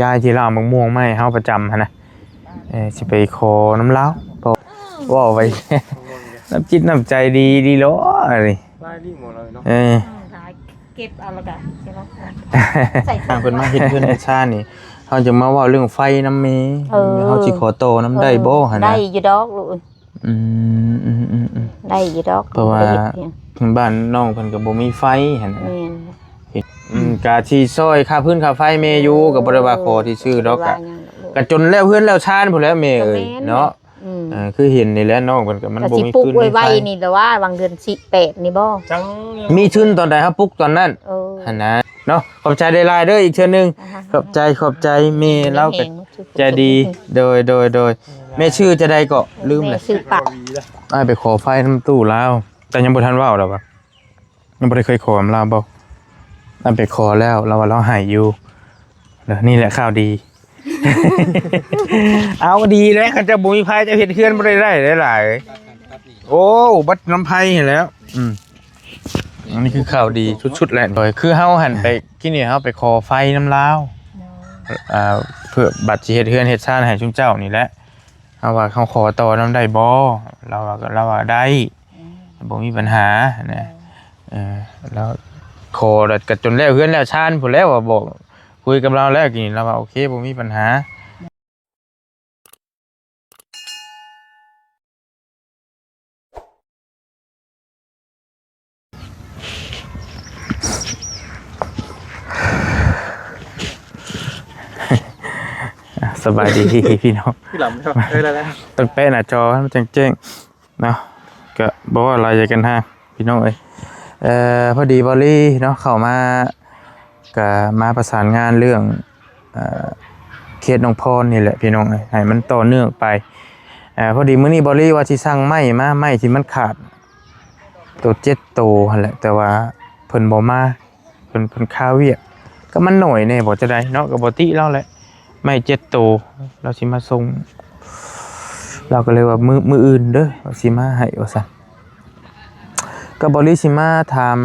ຍາຍທີ່ລາວໝາກມ່ວງມາໃຫ້ເຮົາປະຈຳຫັ້ນນະ ເອີ ຊິໄປຂໍນຳລາວ ເພາະເວົ້າໄປ ນ້ຳຈິດນ້ຳໃຈດີ ດີຫຼໍ ອັນນີ້ ລາຍລີ້ໝົດເລີຍເນາະ ເອີ ເກັບເອົາແລ້ວກໍໃສ່ຖົງ ທາງເພິ່ນມາເຮັດເຮືອນເຮັດຊານນີ້ ເຮົາຈະມາເວົ້າເລື່ອງໄຟນຳແມ່ ເອີ ເຮົາຊິຂໍຕໍ່ນຳໄດ້ບໍ່ຫັ້ນນະ ໄດ້ຢູ່ດອກລູກ ອືມ ອືມ ອືມ ອືມ ໄດ້ຢູ່ດອກ ເພາະວ່າ ບໍ່ໄດ້ເຮັດຫຍັງ ບ້ານນ້ອງເພິ່ນກໍບໍ່ມີໄຟຫັ້ນນະ ແມ່ນ ອືມ ກະຊິຊ່ອຍຄ່າພື້ນຄ່າໄຟແມ່ຢູ່ ກໍບໍ່ໄດ້ວ່າຂໍທີ່ຊື່ດອກ ບໍ່ໄດ້ວ່າຫຍັງດອກ ກະ ກະຈົນແລ້ວເຮືອນແລ້ວຊານພຸ້ນແຫຼະແມ່ເອີຍ ແມ່ນ ເນາະ ອືມ ເອີ ຄືເຫັນນີ້ແຫຼະ ນ້ອງເພິ່ນກໍມັນບໍ່ມີທຶນມີໄຟ ຊິປຸກໄວ້ໆນີ້ແຫຼະວ່າ ຫວ່າງເດືອນສິບແປດນີ້ບໍ່ ຈັ່ງ ມີທຶນຕອນໃດເຮົາປຸກຕອນນັ້ນ ເອີ ຫັ້ນນະ ເນາະ ຂອບໃຈຫຼາຍໆເດີ ອີກເທື່ອໜຶ່ງ ອ່າຮະ ຂອບໃຈ ຂອບໃຈ ແມ່ລາວກໍໃຈດີ ແຮງ ໂດຍ ໂດຍ ໂດຍ ແມ່ຊື່ຈັ່ງໃດເກາະ ລືມແລ້ວ ແມ່ຊື່ປາກ ອ້າຍໄປຂໍໄຟນຳຕູ້ລາວ ແຕ່ຍັງບໍ່ທັນເວົ້າດອກວ່າ ຍັງບໍ່ໄດ້ເຄີຍຂໍນຳລາວບໍ່? ລາວໄປຂໍແລ້ວ ລາວວ່າລາວໃຫ້ຢູ່ ເດີ ນີ້ແຫຼະຂ່າວດີ ເອົາ ດີແລ້ວ ຄັນເຈົ້າບໍ່ມີໄຟ ເຈົ້າເຮັດເຮືອນບໍ່ໄດ້ ໄດ້ຫຼາຍ ໂອ້ ບັດນຳໄຟຫັ້ນແຫຼ້ວ ອືມ ອັນນີ້ຄືຂ່າວດີສຸດໆແຫຼະ ຄືເຮົາຫັ້ນໄປ ກີ້ນີ້ເຮົາໄປຂໍໄຟນຳລາວ ອ່າ ເພື່ອບັດຊິເຮັດເຮືອນເຮັດຊານໃຫ້ຊຸມເຈົ້ານີ້ແຫຼະ ເຮົາວ່າເຮົາຂໍຕໍ່ນຳໄດ້ບໍ່? ລາວວ່າ ລາວວ່າໄດ້ ອືມ ບໍ່ມີບັນຫານະ ເອີ ເອີ ລາວຂໍແລ້ວກໍຈົນແລ້ວເຮືອນແລ້ວຊານພຸ້ນແຫຼະ ວ່າບອກ ຄຸຍກັບລາວແລ້ວກີ້ ລາວວ່າໂອເຄ ບໍ່ມີບັນຫາ. ສະບາຍດີພີ່ນ້ອງ ຄືລຳເນາະ ເອີ ແລ້ວໆ ຕ້ອງແປະໜ້າຈໍໃຫ້ມັນແຈ້ງໆ ເນາະ ກະບໍ່ເວົ້າຫຼາຍໃຫຍ່ກັນຮາ ພີ່ນ້ອງເອີຍ ເອີ ພໍດີເບົາລີເນາະ ເຂົ້າມາ ກະມາປະສານງານເລື່ອງ ເອີ ເຂດໜອງພອນນີ້ແຫຼະພີ່ນ້ອງເອີຍ ໃຫ້ມັນຕໍ່ເນື່ອງໄປ ເອີ ພໍດີມື້ນີ້ເບົາລີວ່າຊິສັ່ງໄມ້ມາ ໄມ້ທີ່ມັນຂາດ ໂຕເຈັດໂຕຫັ້ນແຫຼະ ແຕ່ວ່າເພິ່ນບໍ່ມາ ເພິ່ນ ເພິ່ນຄາວຽກ ກໍມັນໜ້ອຍແດ່ບໍ່ຈັ່ງໃດເນາະ ກໍບໍ່ຕິລາວແຫຼະ ໄມ້ເຈັດໂຕ ລາວຊິມາສົ່ງ ລາວກໍເລີຍວ່າມື້ ມື້ອື່ນເດີ ລາວຊິມາໃຫ້ວ່າຊັ້ນ ກໍເບົາລີຊິມາຖາມ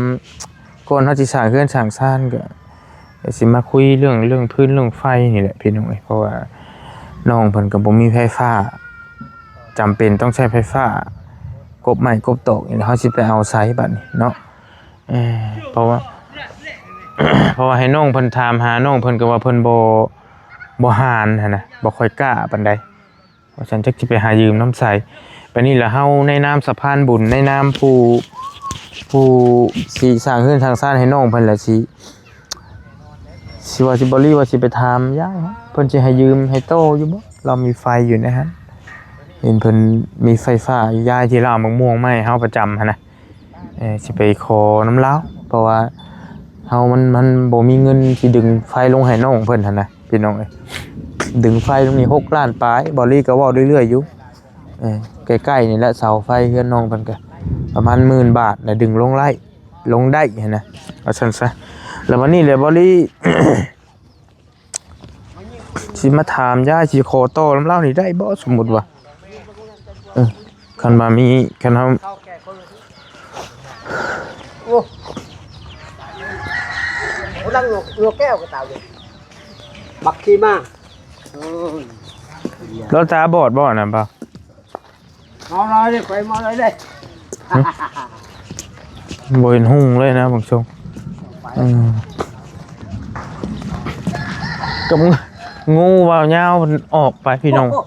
ກ່ອນເຮົາຊິສ້າງເຮືອນສ້າງຊານ ກໍຊິມາຄຸຍເລື່ອງ ເລື່ອງຟືນເລື່ອງໄຟນີ້ແຫຼະພີ່ນ້ອງເອີຍ ເພາະວ່ານ້ອງເພິ່ນກໍບໍ່ມີໄຟຟ້າ ຈຳເປັນຕ້ອງໃຊ້ໄຟຟ້າ ກົບໄມ້ກົບຕອກນີ້ ເຮົາຊິໄປເອົາໃສບັດນີ້ເນາະ ເອີ ເພາະວ່າ ເພາະວ່າໃຫ້ນ້ອງເພິ່ນຖາມຫາ ນ້ອງເພິ່ນກໍວ່າເພິ່ນບໍ່ ບໍ່ຫານຫັ້ນນະ ບໍ່ຄ່ອຍກ້າປານໃດ ວ່າຊັ້ນ ຈັກຊິໄປຫາຢືມນຳໃສ ບາດນີ້ລະເຮົາໃນນາມສະພານບຸນ ໃນນາມຜູ້ ຜູ້ຊິສ້າງເຮືອນສ້າງຊານໃຫ້ນ້ອງເພິ່ນລະ ຊິ ຊິວ່າຊິ ເບົາລີວ່າຊິໄປຖາມຍາຍ ເພິ່ນຊິໃຫ້ຢືມໃຫ້ຕໍ່ຢູ່ບໍ່? ລາວມີໄຟຢູ່ໃນຫັ້ນ ເຫັນເພິ່ນມີໄຟຟ້າ ຍາຍທີ່ລາວເອົາໝາກມ່ວງມາໃຫ້ເຮົາປະຈຳຫັ້ນນະ ເອີ ຊິໄປຂໍນຳລາວ ເພາະວ່າເຮົາມັນ ມັນບໍ່ມີເງິນຊິດຶງໄຟລົງໃຫ້ນ້ອງເພິ່ນຫັ້ນນະ ພີ່ນ້ອງເອີຍ ດຶງໄຟລົງນີ້ຫົກລ້ານປາຍ ເບົາລີກໍເວົ້າເລື້ອຍໆຢູ່ ເອີ ໃກ້ໆນີ້ແຫຼະ ເສົາໄຟເຮືອນນ້ອງເພິ່ນກໍປະມານໝື່ນບາດ ລະດຶງລົງໄດ້ ລົງໄດ້ຫັ້ນນະ ວ່າຊັ້ນຊະ ລະບັດນີ້ແຫຼະ ເບົາລີ ຊິມາຖາມຍາຍ ຊິຂໍຕໍ່ນຳລາວນີ້ໄດ້ບໍ່? ສົມມຸດວ່າ ເອີ ຄັນວ່າມີ ຄັນເຮົາ ໂອ້ ຜູ້ລັງໜວກ ໜວກແກ້ວກໍຕາຍຢູ່ ບັກຂີ້ໝາ ໂອ້ຍ ລາວຕາບອດບໍ່ນະ ບໍ່? ເອົາເລີຍເດ້ ຂ້ອຍມາເລີຍເດ້ ຫຶ ບໍ່ເຫັນຮຸ່ງເລີຍນະ ເບິ່ງຊົງ ອືມ ກັບງ- ງູວາວຍາວມັນອອກໄປພີ່ນ້ອງ ໂອ້ໂ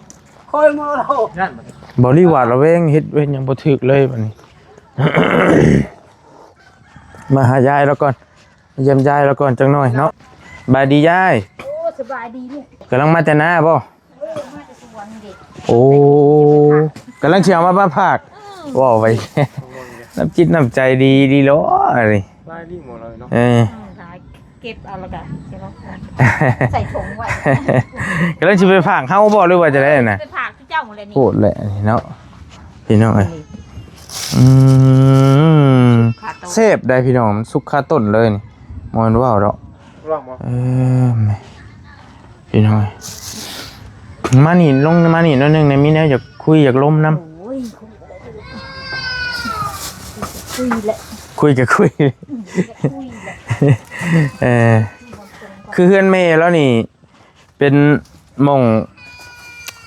ຫ ຂ້ອຍມາແລ້ວ ບໍລິຫວາດລະແວງ ເຮັດ ເຮັດຫຍັງບໍ່ຖືກເລີຍບັດນີ້ ມາຫາຍາຍລາວກ່ອນ ຢ້ຽມຢາຍລາວກ່ອນຈັກໜ່ອຍເນາະ ສະບາຍດີຍາຍ ໂອ້ ສະບາຍດີລູກ ກຳລັງມາແຕ່ນາບໍ່? ເອີ ມາແຕ່ສວນນີ້ເດ້ ໂອ້ ກຳລັງຊິເອົາມາ ມາຝາກ ອືມ ເວົ້າໄປ ນ້ຳຈິດນ້ຳໃຈດີ ດີຫຼໍ ອັນນີ້ ລາຍລີ້ໝົດເລີຍເນາະ ເອີ ອືມ ເກັບເອົາແລ້ວກໍໃສ່ຖົງໄວ້ ກຳລັງຊິໄປຝາກເຮົາບໍ່ ຫຼືວ່າຈັ່ງໃດນະ? ໄປຝາກ ເຈົ້າແຫຼະນີ້ ໂພດແຫຼະນີ້ເນາະ ພີ່ນ້ອງເອີຍ ອືມ ສຸກຄາຕົ້ນ ແຊບໄດ໋ພີ່ນ້ອງ ມັນສຸກຄາຕົ້ນເລີຍນີ້ ບໍ່ແມ່ນເວົ້າດອກ ລອງບໍ່ ເອີ ແມ່ ພີ່ນ້ອງເອີຍ ມານີ້ ລົງມານີ້ໜ້ອຍໜຶ່ງນະ ມີແນວຢາກຄຸຍຢາກລົມນຳ ໂອ້ຍ ຄຸຍແຫຼະ ຄຸຍກໍຄຸຍ ອືມ ເອີ ຄືເຮືອນແມ່ລາວນີ້ ເປັນໝ່ອງ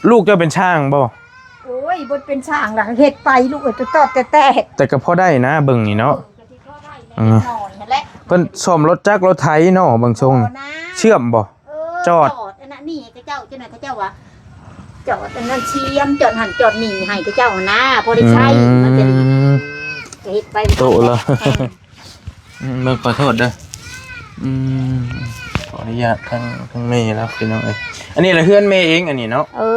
ລູກເຈົ້າເປັນຊ້າງບໍ່? ໂອ້ຍ ບໍ່ເປັນຊ້າງລະ ເຮັດໄປລູກເອີຍ ຕອດແຕກໆ ແຕ່ກໍພໍໄດ້ນະ ເບິ່ງນີ້ເນາະ ເອີ ກໍຊິພໍໄດ້ແຫຼະ ເອີ ເລັກນ້ອຍຫັ້ນແຫຼະ ເພິ່ນສ້ອມລົດຈັກລົດໄຖເນາະ ເບິ່ງຊົງ ບໍ່ນະ ເຊື່ອມບໍ່? ເອີ ຈອດ ຈອດອັນນັ້ນນີ້ໃຫ້ເຂົາເຈົ້າ ຈັ່ງນັ້ນເຂົາເຈົ້າວ່າ ຈອດອັນນັ້ນຊຽມ ຈອດຫັ້ນຈອດນີ້ໃຫ້ເຂົາເຈົ້າຫັ້ນນະ ພໍໄດ້ໃຊ້ ອືມ ມັນເປັນ ກໍເຮັດໄປ ໂຕະລະ ເອີ ອືມ ເບິ່ງ ຂໍໂທດເດີ ອືມ ຂໍອະນຸຍາດທາງ ທາງແມ່ລາວ ພີ່ນ້ອງເອີຍ ອັນນີ້ລະເຮືອນແມ່ເອງ ອັນນີ້ເນາະ ເອີ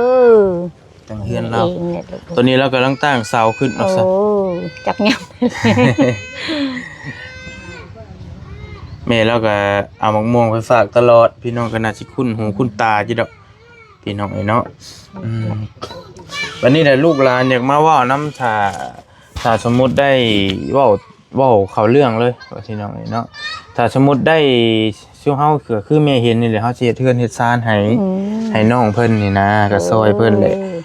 ຕັ້ງເຮືອນລາວ ເອງແຫຼະ ຕອນນີ້ລາວກຳລັງຕັ້ງເສົາຂຶ້ນເນາະ ໂອ້ ຈັກຍາມ ແມ່ລາວກໍເອົາໝາກມ່ວງໄປຝາກຕະຫຼອດ ພີ່ນ້ອງກໍໜ້າຊິຄຸ້ນຫູຄຸ້ນຕາຢູ່ດອກ ພີ່ນ້ອງເອີຍເນາະ ອືມ ບັດນີ້ແຫຼະ ລູກຫຼານຢາກມາເວົ້ານຳ ຖ້າ ຖ້າສົມມຸດໄດ້ເວົ້າ ເວົ້າເຂົ້າເລື່ອງເລີຍ ພີ່ນ້ອງເອີຍເນາະ ຖ້າສົມມຸດໄດ້ ຊຸມເຮົາກໍຄືແມ່ເຫັນນີ້ແຫຼະ ເຮົາຊິເຮັດເຮືອນເຮັດຊານໃຫ້ ອືມ ໃຫ້ນ້ອງເພິ່ນນີ້ນະ ກໍຊ່ອຍເພິ່ນແຫຼະ ເອີ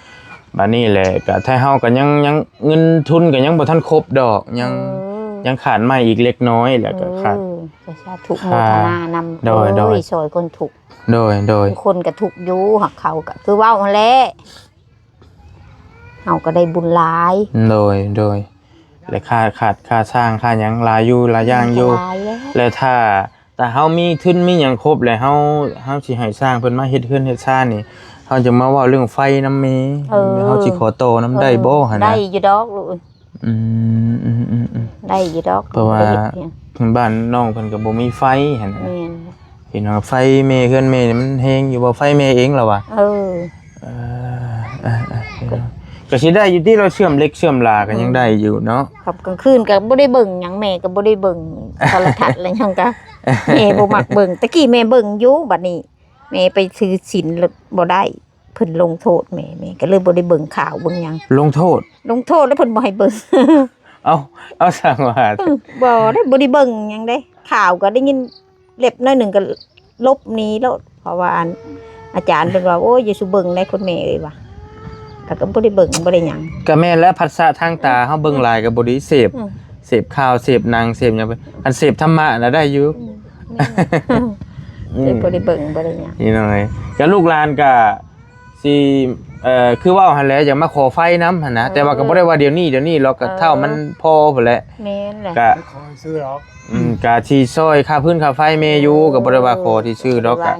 ບັດນີ້ແຫຼະ ກໍໄທເຮົາກໍຍັງ ຍັງ ເງິນທຶນກໍຍັງບໍ່ທັນຄົບດອກ ຍັງ ເອີ ຍັງຂາດໄມ້ອີກເລັກນ້ອຍ ແລ້ວກໍຂາດ ເອີ ກໍສາທຸ ໂມທະນານຳ ໂດຍ ໂດຍ ໂອ້ຍ ຊ່ອຍຄົນທຸກ ໂດຍ ໂດຍ ຄົນກໍທຸກຢູ່ ຫາກເຂົາກໍຄືເວົ້າຫັ້ນແຫຼະ ເຮົາກໍໄດ້ບຸນຫຼາຍ ໂດຍ ໂດຍ ແລະ ຄ່າ ຄ່າ ຄ່າຊ່າງ ຄ່າຫຍັງຫຼາຍຢູ່ ຫຼາຍຢ່າງຢູ່ ຫຼາຍແລ້ວ ແລະ ຖ້າ ຖ້າເຮົາມີທຶນມີຫຍັງຄົບແລ້ວ ເຮົາ ເຮົາຊິໃຫ້ຊ່າງເພິ່ນມາເຮັດເຮືອນເຮັດຊານນີ້ ເຮົາຈະມາເວົ້າເລື່ອງໄຟນຳແມ່ ເອີ ເຮົາຊິຂໍຕໍ່ນຳໄດ້ບໍ່ຫັ້ນນະ ໄດ້ຢູ່ດອກລູກ ອືມ ອືມ ອືມ ອືມ ໄດ້ຢູ່ດອກ ເພາະວ່າບ້ານນ້ອງເພິ່ນກໍບໍ່ມີໄຟຫັ້ນນະ ແມ່ນ ເຫັນວ່າໄຟແມ່ ເຮືອນແມ່ນີ້ມັນແຮງຢູ່ບໍ່? ໄຟແມ່ເອງລະວ່າ ເອີ ເອີ ເອີ ເອີ ກໍຊິໄດ້ຢູ່ຕິ ລາວເຊື່ອມເຫຼັກເຊື່ອມຫຼາກໍຍັງໄດ້ຢູ່ເນາະ ຄັບ ກາງຄືນກໍບໍ່ໄດ້ເບິ່ງຫຍັງ ແມ່ກໍບໍ່ໄດ້ເບິ່ງໂທລະທັດ ແລະຫຍັງກໍ ແມ່ບໍ່ມັກເບິ່ງ ແຕ່ກີ້ແມ່ເບິ່ງຢູ່ ບັດນີ້ແມ່ໄປຖືສິນແລ້ວບໍ່ໄດ້ ເພິ່ນລົງໂທດແມ່ ແມ່ກໍເລີຍບໍ່ໄດ້ເບິ່ງຂ່າວເບິ່ງຫຍັງ ລົງໂທດ ລົງໂທດແລ້ວເພິ່ນບໍ່ໃຫ້ເບິ່ງ ເອົາ ເອົາ ຊ່າງວ່າ ເອີ ບໍ່ໄດ້ ບໍ່ໄດ້ເບິ່ງຫຍັງເດ້ ຂ່າວກໍໄດ້ຍິນ ເລັບໜ້ອຍໜຶ່ງກໍຫຼົບໜີໂລດ ເພາະວ່າອັນ ອາຈານເພິ່ນວ່າ ໂອ້ຍ ຢ່າສູ່ເບິ່ງໄດ໋ ຄຸນແມ່ເອີຍວ່າ ແລ້ວກໍບໍ່ໄດ້ເບິ່ງ ບໍ່ໄດ້ຫຍັງ ກໍແມ່ນແລ້ວ ພັດສະທາງຕາເຮົາເບິ່ງຫຼາຍກໍບໍ່ດີ ເສບ ອືມ ເສບຂ່າວ ເສບໜັງ ເສບຫຍັງໄປ ຄັນເສບທຳມະນະໄດ້ຢູ່ ອືມ ແມ່ນແຫຼະ ອືມ ບໍ່ໄດ້ເບິ່ງ ບໍ່ໄດ້ຫຍັງ ນີ້ໜ້ອຍ ກໍລູກຫຼານກໍ ຊິ ເອີ ຄືເວົ້າຫັ້ນແຫຼະ ຢາກມາຂໍໄຟນຳຫັ້ນນະ ເອີ ແຕ່ວ່າກໍບໍ່ໄດ້ວ່າດຽວນີ້ ດຽວນີ້ດອກ ກໍ ເອີ ເທົ່າມັນພໍພຸ້ນແຫຼະ ແມ່ນແຫຼະ ກໍຂໍຊື່ດອກ ອືມ ກໍຊິຊ່ອຍຄ່າພື້ນຄ່າໄຟແມ່ຢູ່ ເອີ ກໍບໍ່ໄດ້ວ່າຂໍທີ່ຊື່ດອກ ກໍ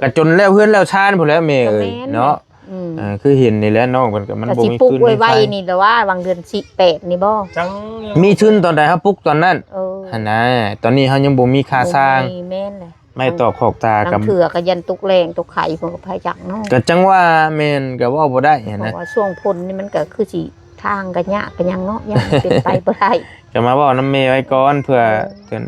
ກໍຈົນແລ້ວເຮືອນແລ້ວຊານພຸ້ນແຫຼະແມ່ເອີຍ ກໍແມ່ນ ເນາະ ອືມ ເອີ ຄືເຫັນນີ້ແຫຼະ ນ້ອງເພິ່ນກໍມັນບໍ່ມີຄືນມີໄຟ ກໍຊິປຸກໄວ້ໆ ນີ້ແຫຼະວ່າ ຫວ່າງເດືອນສິບແປດນີ້ບໍ່ ມີທຶນຕອນໃດເຮົາປຸກຕອນນັ້ນ ເອີ ຫັ້ນນະ ຕອນນີ້ເຮົາຍັງບໍ່ມີຄ່າສ້າງ ບໍ່ມີ ແມ່ນແຫຼະ ໄມ້ຕອກຂອກຕາ ລາງເທື່ອກໍຢ້ານຕົກແລ້ງຕົກໄຂ້ ເພິ່ນກໍພາຍັກເນາະ ກໍຈັ່ງວ່າແມ່ນ ກໍເວົ້າບໍ່ໄດ້ຫັ້ນນະ ເພາະວ່າຊ່ວງຝົນນີ້ມັນກໍຄືຊິທາງກໍຍາກກໍຫຍັງເນາະ ຍັງເປັນໄປບໍ່ໄດ້ ກໍມາເວົ້ານຳແມ່ໄວ້ກ່ອນ ເພື່ອ ເອີ ເພື່ອ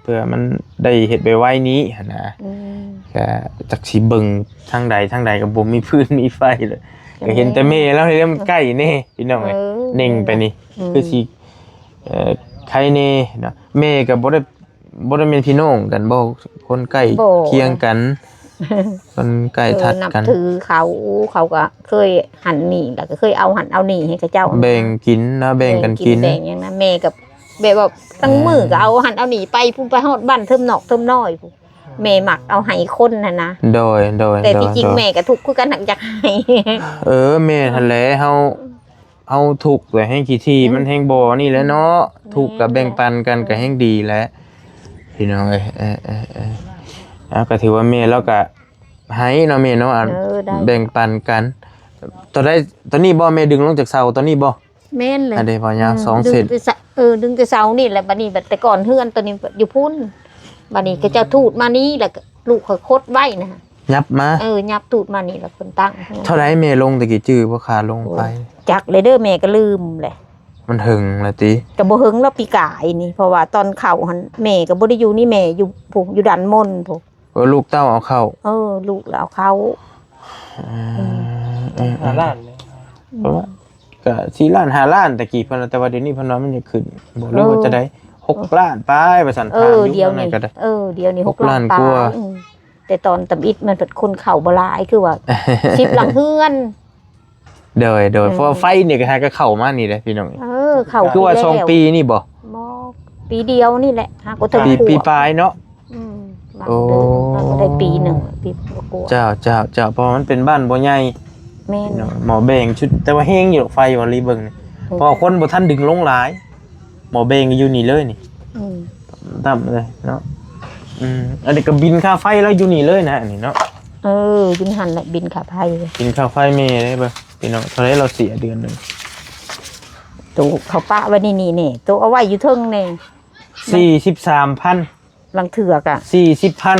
ເພື່ອມັນໄດ້ເຮັດໄວໆນີ້ຫັ້ນນະ ອືມ ກໍຈັກຊິເບິ່ງທາງໃດທາງໃດ ກໍບໍ່ມີຟືນມີໄຟເລີຍ ກໍເຫັນແຕ່ແມ່ລາວນີ້ແຫຼະ ມັນໃກ້ແດ່ພີ່ນ້ອງເອີຍ ເອີ ເໜັ່ງໄປນີ້ ອືມ ຄືຊິ ເອີ ໄຄແດ່ເນາະ ແມ່ກໍບໍ່ໄດ້ ບໍ່ໄດ້ແມ່ນພີ່ນ້ອງກັນບໍ່? ຄົນໃກ້ ບໍ່ ຄຽງກັນ ຄົນໃກ້ ເອີ ຖັດກັນ ນັບຖືເຂົາ ເຂົາກໍເຄີຍຫັ້ນນີ້ ແລ້ວກໍເຄີຍເອົາຫັ້ນເອົານີ້ໃຫ້ເຂົາເຈົ້າ ແບ່ງກິນເນາະ ແບ່ງກັນກິນ ແບ່ງກິນ ແບ່ງຫຍັງນະ ແມ່ກໍແບບວ່າ ເອີ ທັງມື້ກໍເອົາຫັ້ນເອົານີ້ໄປພຸ້ນ ໄປຮອດບ້ານເທີມນອກເທີມນ້ອຍພຸ້ນ ແມ່ມັກເອົາໃຫ້ຄົນຫັ້ນນະ ໂດຍ ໂດຍ ແຕ່ທີ່ຈິງ ໂດຍ ແມ່ກໍທຸກຄືກັນ ຫາກຢາກໃຫ້ ເອີ ແມ່ຫັ້ນແຫຼະ ເຮົາ ເຮົາທຸກແລ້ວແຮ່ງຂີ້ຖີ່ ອືມ ມັນແຮ່ງບໍ່ນີ້ແຫຼະເນາະ ແມ່ນ ທຸກກໍແບ່ງປັນກັນ ແມ່ນ ກໍແຮ່ງດີແຫຼະ ພີ່ນ້ອງເອີຍ ເອີ ເອີ ເອີ ເອົາ ກໍຖືວ່າແມ່ລາວກໍໃຫ້ເນາະແມ່ເນາະ ອັນ ເອີ ໄດ້ ແບ່ງປັນກັນ ຕອນໃດ ຕອນນີ້ບໍ່ ແມ່ດຶງລົງຈາກເສົາຕອນນີ້ບໍ່? ແມ່ນແຫຼະ ອັນເດ ເວົ້າຍາວ ອືມ ສອງເສັ້ນ ດຶງແຕ່ສະ ເອີ ດຶງແຕ່ເສົານີ້ແຫຼະ ບັດນີ້ ແຕ່ກ່ອນເຮືອນຕອນນີ້ຢູ່ພຸ້ນ ບັດນີ້ເຂົາເຈົ້າທູດມານີ້ ແລ້ວກໍລູກຂ້ອຍຂົດໄວ້ນະ ຫຍັບມາ ເອີ ຫຍັບທູດມານີ້ແລ້ວເພິ່ນຕັ້ງເຮືອນ ເທົ່າໃດແມ່ລົງແຕ່ກີ້ ຈື່ບໍ່ ຄ່າລົງໄປ? ໂອ້ຍ ຈັກເລີຍເດີ ແມ່ກໍລືມແຫຼະ ມັນເຫິງແລ້ວຕິ? ກໍບໍ່ເຫິງແລ້ວ ປີກາຍນີ້ ເພາະວ່າຕອນເຂົ້າຫັ້ນແມ່ກໍບໍ່ໄດ້ຢູ່ນີ້ ແມ່ຢູ່ພຸ້ນ ຢູ່ດ້ານມົນພຸ້ນ ເອີ ລູກເຕົ້າເອົາເຂົ້າ ເອີ ລູກລະເອົາເຂົ້າ ອືມ ເອີ ເອີ ຫ້າລ້ານ ເອີ ປະມານ ກໍສີ່ລ້ານ ຫ້າລ້ານ ແຕ່ກີ້ເພິ່ນ ແຕ່ວ່າດຽວນີ້ເພິ່ນວ່າມັນຢາກຂຶ້ນບໍ່ ຫຼືວ່າ ເອີ ຈະໄດ້ ຫົກລ້ານປາຍວ່າຊັ້ນ ເອີ ທາງຢູ່ ດຽວນີ້ ນັ້ນກໍໄດ້ ເອີ ດຽວນີ້ຫົກລ້ານປາຍ ອືມ ແຕ່ຕອນທຳອິດມັນເພິ່ນຄົນເຂົ້າບໍ່ຫຼາຍ ຄືວ່າ ສິບຫຼັງເຮືອນ ໂດຍ ໂດຍ ອືມ ເພາະວ່າໄຟນີ້ກໍຫາກໍເຂົ້າມານີ້ແຫຼະພີ່ນ້ອງ ເອີ ເຂົ້າ ຄືວ່າ ແລ້ວ ສອງປີນີ້ບໍ່? ບໍ່ ປີດຽວນີ້ແຫຼະ ຫາກໍເຖິງ ປີ ປີປາຍເນາະ ອືມ ໂອ້ ບາງເດືອນມັນກໍໄດ້ ປີໜຶ່ງ ປີກວ່າ ເຈົ້າ ເຈົ້າ ເຈົ້າ ເພາະວ່າມັນເປັນບ້ານບໍ່ໃຫຍ່ ແມ່ນ ເນາະ ໝໍ້ແບງຊຸດ ແຕ່ວ່າແຮງຢູ່ດອກໄຟ ວ່າລີເບິ່ງນີ້ ອືມ ເພາະວ່າຄົນບໍ່ທັນດຶງລົງຫຼາຍ ໝໍ້ແບງກໍຢູ່ນີ້ເລີຍນີ້ ອືມ ຕ່ຳເລີຍເນາະ ອືມ ອັນນີ້ກໍບິນຄ່າໄຟແລ້ວຢູ່ນີ້ເລີຍນະ ອັນນີ້ເນາະ ເອີ ຢູ່ຫັ້ນແຫຼະ ບິນຄ່າໄຟ ບິນຄ່າໄຟແມ່ເດ້ເບິ່ງ ພີ່ນ້ອງ ເທົ່າໃດລາວເສຍເດືອນໜຶ່ງ ໂຕເຂົາປະໄວ້ໃນນີ້ແນ່ ໂຕເອົາໄວ້ຢູ່ເທິງແນ່ ສີ່ສິບສາມພັນ ລາງເທື່ອກະ ສີ່ສິບພັນ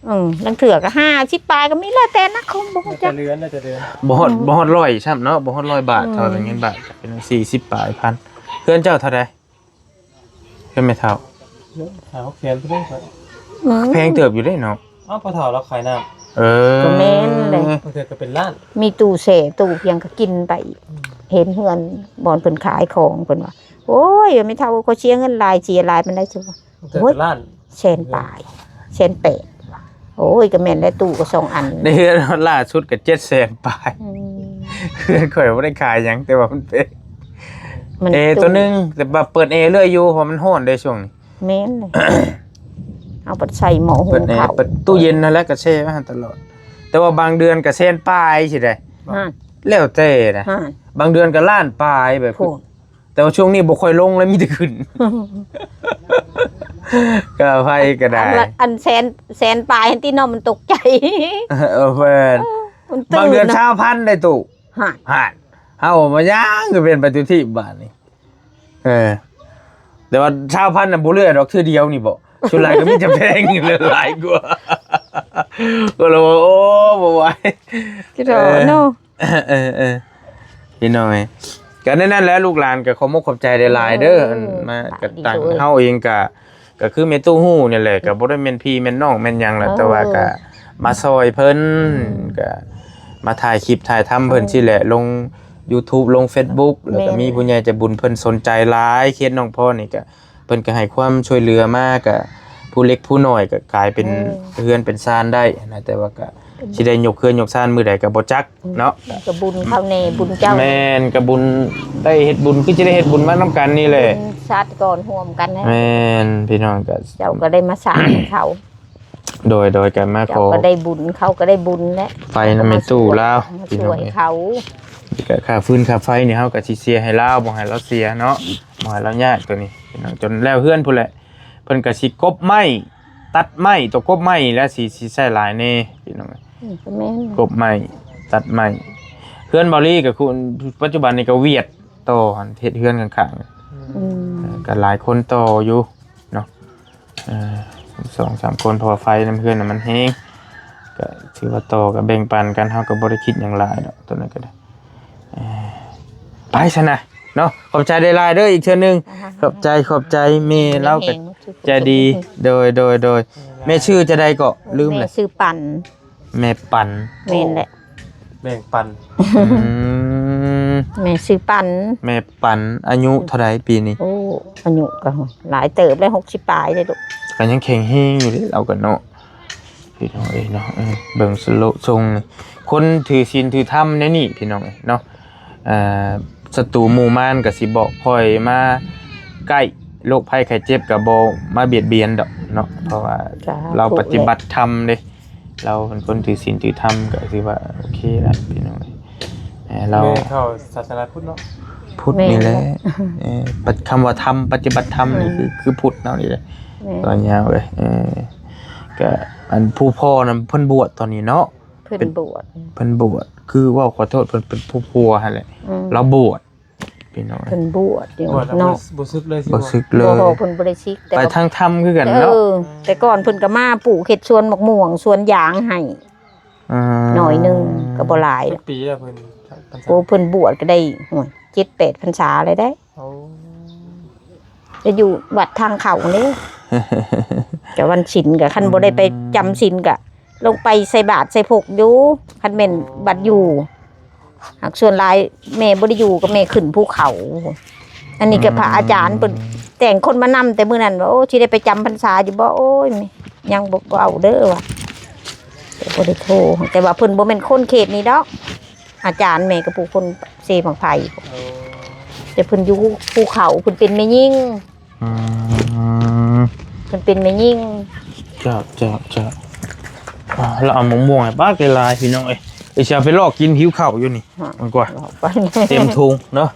ອືມ ລາງເທື່ອກະຫ້າສິບປາຍກໍມີ ແລ້ວແຕ່ນະ ຄົງບໍ່ຮູ້ຈັກ ແລ້ວແຕ່ເດືອນ ແລ້ວແຕ່ເດືອນ ບໍ່ຮອດ ອືມ ບໍ່ຮອດຮ້ອຍຊ້ຳເນາະ ບໍ່ຮອດຮ້ອຍບາດ ອືມ ເທົ່າເປັນເງິນບາດ ເປັນສີ່ສິບປາຍພັນ ເຮືອນເຈົ້າເທົ່າໃດ? ເຮືອນແມ່ເຖົ້າ ຫ້າຫົກແສນພຸ້ນເດ້ ອືມ ແພງເຕີບຢູ່ເດ້ເນາະ ເອົ້າ ພໍ່ເຖົ້າລາວຂາຍນ້ຳ ເອີ ກໍແມ່ນເດ້ ບາງເທື່ອກໍເປັນລ້ານ ມີຕູ້ແຊ່ ຕູ້ພຽງກໍກິນໄປ ອືມ ເຫັນເຮືອນບ່ອນເພິ່ນຂາຍຂອງ ເພິ່ນວ່າ ໂອ້ຍ ແມ່ເຖົ້າ ຂ້ອຍເສຍເງິນຫຼາຍ ເສຍຫຼາຍປານໃດຊັ້ນ ເອີ ໂອ້ຍ ເປັນລ້ານ ແສນປາຍ ແສນແປດ ໂອ້ຍ ກໍແມ່ນແຫຼະ ຕູ້ກໍສອງອັນ ໃນເຮືອນລ່າສຸດກໍເຈັດແສນປາຍ ອືມ ເຮືອນຂ້ອຍບໍ່ໄດ້ຂາຍຫຍັງ ແຕ່ວ່າມັນເປັນ ມັນ ແອ ຕູ້ ຕົວໜຶ່ງ ແຕ່ວ່າເປີດແອເລື້ອຍຢູ່ ເພາະມັນຮ້ອນເດ້ຊ່ວງນີ້ ແມ່ນເລີຍ ເອົາໄປໃສ່ໝໍ້ຫຸງເຂົ້າ ເປີດແອ ເປີດຕູ້ເຢັນຫັ້ນແຫຼະ ກໍແຊ່ໄວ້ຫັ້ນຕະຫຼອດ ແຕ່ວ່າບາງເດືອນກໍແສນປາຍຊີ້ໃດ໋ ຮະ ແລ້ວແຕ່ນະ ຮະ ບາງເດືອນກໍລ້ານປາຍແບບ ໂອ້ ແຕ່ວ່າຊ່ວງນີ້ບໍ່ຄ່ອຍລົງແລ້ວ ມີແຕ່ຂຶ້ນ ຄ່າໄຟກໍໄດ້ ອັນລະ ອັນແສນ ແສນປາຍຫັ້ນຕິເນາະ ມັນຕົກໃຈ ເອີ ແມ່ນ ເອີ ມັນຕື່ນ ບາງເດືອນຊາວພັນໄດ໋ຕູ້ ຮະ ຮະ ເຮົາມາຫຍັງຄືເປັນໄປທຸກທີບບາດນີ້ ເອີ ແຕ່ວ່າຊາວພັນນະບໍ່ເຫຼືອດອກ ເທື່ອດຽວນີ້ບໍ ສ່ວນຫຼາຍກໍມີແຕ່ແພງ ເຫຼືອຫຼາຍກວ່າ ກໍເລີຍວ່າ ໂອ້ ບໍ່ໄຫວ ຄືເນາະ ເອີ ເນາະ ເອີ ເອີ ພີ່ນ້ອງເອີຍ ກໍແນວນັ້ນແຫຼະ ລູກຫຼານກໍຂໍມຸກຂອບໃຈຫຼາຍໆເດີ ເອີ ອັນມາ ປາກ ກໍ ດີ ຕ່າງ ໂດຍ ເຮົາເອງກໍ ກໍຄືແມ່ຕູ້ຮູ້ນີ້ແຫຼະ ກໍບໍ່ໄດ້ແມ່ນພີ່ແມ່ນນ້ອງແມ່ນຫຍັງລະ ເອີ ແຕ່ວ່າກໍມາຊ່ອຍເພິ່ນ ອືມ ກໍມາຖ່າຍຄລິບຖ່າຍທຳເພິ່ນ ເອີ ຊີ້ແຫຼະ ລົງຢູທູບ ລົງເຟສບຸກ ແລ້ວກໍ ແມ່ນ ມີຜູ້ໃຫຍ່ໃຈບຸນເພິ່ນສົນໃຈຫຼາຍ ເຂດໜອງພອນນີ້ກໍ ເພິ່ນກໍໃຫ້ຄວາມຊ່ວຍເຫຼືອມາ ກໍຜູ້ເລັກຜູ້ນ້ອຍກໍກາຍເປັນ ອືມ ເຮືອນເປັນຊານໄດ້ນະ ແຕ່ວ່າກໍ ອືມ ຊິໄດ້ຍົກເຮືອນຍົກຊານມື້ໃດກໍບໍ່ຈັກເນາະ ອືມ ກໍບຸນເຂົາແດ່ ບຸນເຈົ້າ ແມ່ນ ກໍບຸນ ໄດ້ເຮັດບຸນ ຄືຊິໄດ້ເຮັດບຸນມານຳກັນນີ້ແຫຼະ ບຸນຊາດກ່ອນຮ່ວມກັນນະ ແມ່ນ ພີ່ນ້ອງ ກໍ ເຈົ້າກໍໄດ້ມາສ້າງໃຫ້ເຂົາ ໂດຍ ໂດຍ ກໍມາຂໍ ເຈົ້າກໍໄດ້ບຸນ ເຂົາກໍໄດ້ບຸນແຫຼະ ໄຟນຳແມ່ຕູ້ລາວ ມາຊ່ວຍ ພີ່ນ້ອງເອີຍ ເຂົາ ກໍຄ່າຟືນຄ່າໄຟນີ້ ເຮົາກໍຊິເສຍໃຫ້ລາວ ບໍ່ໃຫ້ລາວເສຍເນາະ ບໍ່ໃຫ້ລາວຍາກ ໂຕນີ້ ພີ່ນ້ອງ ຈົນແລ້ວເຮືອນພຸ້ນແຫຼະ ເພິ່ນກໍຊິກົບໄມ້ ຕັດໄມ້ ຕົວກົບໄມ້ແຫຼະ ຊິ ຊິໃຊ້ຫຼາຍແດ່ ພີ່ນ້ອງ ອືມ ກໍແມ່ນ ກົບໄມ້ ຕັດໄມ້ ເຮືອນເບົາລີກໍຄືປັດຈຸບັນນີ້ກໍຫວຽດຕໍ່ ເຮັດເຮືອນຂ້າງໆ ອືມ ເອີ ກໍຫຼາຍຄົນຕໍ່ຢູ່ເນາະ ເອີ ສອງສາມຄົນ ເພາະວ່າໄຟນຳເຮືອນນະມັນແຮງ ກໍຖືວ່າຕໍ່ ກໍແບ່ງປັນກັນ ເຮົາກໍບໍ່ໄດ້ຄິດຫຍັງຫຼາຍດອກ ໂຕນັ້ນກໍໄດ້ ເອີ ໄປຊັ້ນນະເນາະ ຂອບໃຈຫຼາຍໆເດີ ອີກເທື່ອໜຶ່ງ ອ່າຮະ ຂອບໃຈ ຂອບໃຈ ແມ່ລາວກໍໃຈດີ ແມ່ແຮງ ໂດຍ ໂດຍ ໂດຍ ແມ່ຊື່ຈັ່ງໃດເກາະ ລືມແລ້ວ ແມ່ຊື່ປັນ ແມ່ປັນ ແມ່ນແຫຼະ ແບ່ງປັນ ອືມ ແມ່ຊື່ປັນ ແມ່ປັນ ອາຍຸເທົ່າໃດປີນີ້? ໂອ້ ອາຍຸກໍຫຼາຍເຕີບແລ້ວ ຫົກສິບປາຍເດ້ລູກ ກໍຍັງແຂງແຮງຢູ່ເດ້ລາວກໍເນາະ ພີ່ນ້ອງເອີຍເນາະ ເອີ ເບິ່ງຊົງນີ້ ຄົນຖືສິນຖືທຳແນວນີ້ ພີ່ນ້ອງເອີຍເນາະ ເອີ ສັດຕູໝູ່ມານກໍຊິບໍ່ຄ່ອຍມາໃກ້ ໂລກໄພໄຂ້ເຈັບກໍບໍ່ມາບຽດບຽນດອກເນາະ ເພາະວ່າ ສາທຸ ລາວປະຕິບັດທຳເດ້ ລາວເປັນຄົນຖືສິນຖືທຳ ກໍຖືວ່າໂອເຄລະ ພີ່ນ້ອງເອີຍ ເອີ ລາວ ແມ່ເຂົ້າສາສະໜາພຸດເນາະ ພຸດນີ້ແຫຼະ ແມ່ນແຫຼະ ເອີ ປະ ຄຳວ່າທຳ ປະຕິບັດທຳນີ້ ອືມ ຄື ຄືພຸດເຮົານີ້ແຫຼະ ແມ່ນ ກໍຍາວເລີຍ ເອີ ກໍອັນຜູ້ພໍ່ນັ້ນເພິ່ນບວດຕອນນີ້ເນາະ ເພິ່ນ ເປັນ ບວດ ເພິ່ນບວດ ຄືເວົ້າຂໍໂທດ ເພິ່ນເປັນຜູ້ຜົວຫັ້ນແຫຼະ ອືມ ລາວບວດ ພີ່ນ້ອງ ເພິ່ນບວດຢູ່ ບວດແລ້ວ ເນາະ ບໍ່ ບໍ່ສຶກເລີຍ ບໍ່ສຶກເລີຍ ບໍ່ ເພິ່ນບໍ່ໄດ້ສິກ ແຕ່ ໄປ ວ່າ ທາງທຳຄືກັນເນາະ ເອີ ແຕ່ກ່ອນເພິ່ນກໍມາປູກເຮັດສວນໝາກມ່ວງ ສວນຢາງໃຫ້ ອ່າ ໜ້ອຍໜຶ່ງ ກໍບໍ່ຫຼາຍ ຈັກປີແລ້ວເພິ່ນ ພັນສາ ໂອ້ ເພິ່ນບວດກໍໄດ້ ໂອ້ຍ ເຈັດແປດພັນສາແລ້ວເດ້ ໂອ້ ຈະຢູ່ວັດທາງເຂົ້ານີ້ ກະວັນສິນກະ ຄັນ ອືມ ບໍ່ໄດ້ໄປຈຳສິນກະ ລົງໄປໃສ່ບາດໃສ່ພົກຢູ່ ຄັນແມ່ນ ອໍ ບັດຢູ່ ຫາກສ່ວນຫຼາຍແມ່ບໍ່ໄດ້ຢູ່ ກໍແມ່ຂຶ້ນພູເຂົາ ອັນນີ້ກໍ ອືມ ພະອາຈານເພິ່ນແຕ່ງຄົນມານຳແຕ່ມື້ນັ້ນວ່າ ໂອ້ ຊິໄດ້ໄປຈຳພັນສາຢູ່ບໍ່? ໂອ້ຍ ຍັງບໍ່ ບໍ່ເອົາເດີວ່າ ແຕ່ບໍ່ໄດ້ໂທ ແຕ່ວ່າເພິ່ນບໍ່ແມ່ນຄົນເຂດນີ້ດອກ ອາຈານແມ່ກໍຜູ້ຄົນເຊໝາກໄຜ່ ໂອ້ ແຕ່ເພິ່ນຢູ່ພູເຂົາ ເພິ່ນເປັນແມ່ຍິງ ອືມ ເພິ່ນເປັນແມ່ຍິງ ເຈົ້າ ເຈົ້າ ເຈົ້າ ອ້າວ ລາວເອົາມະມ່ວງໃຫ້ບັກຫຼາຍໆ ພີ່ນ້ອງເອີຍ ດຽວຊິເອົາໄປລອກກິນ ຫິວເຂົ້າຢູ່ນີ້ ຮະ ມັນກວ່າ ເອົາໄປ ເຕັມຖົງເນາະ